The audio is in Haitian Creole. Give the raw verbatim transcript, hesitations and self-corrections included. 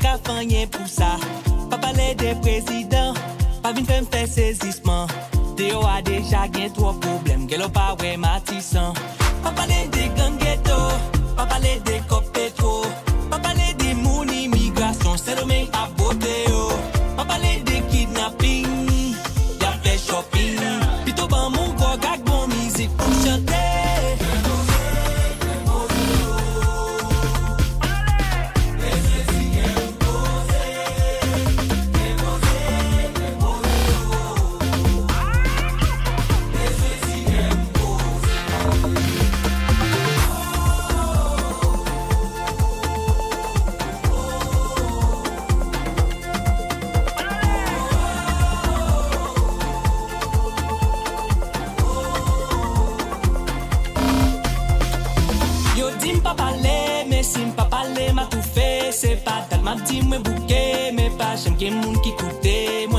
Ka fè anyen pou sa. Pa pale de prezidan, pa vin fè m fè sezisman. Deyò a deja gen twòp pwoblèm, gèlè w pa wè Matisan. Pa pale de gang geto, pa pale de kòb petwo, pa pale de moun imigrasyon, Sendomeng ap bote yo. Pa pale de kidnaping, y ap fè shopping. Pito ban m yon gwòg ak bon mizik pou m chante. Yo di m pa pale, men si m pa pale, m a toufe. Se pa dat m ap di mwen bouke, men pa janm gen moun ki koute.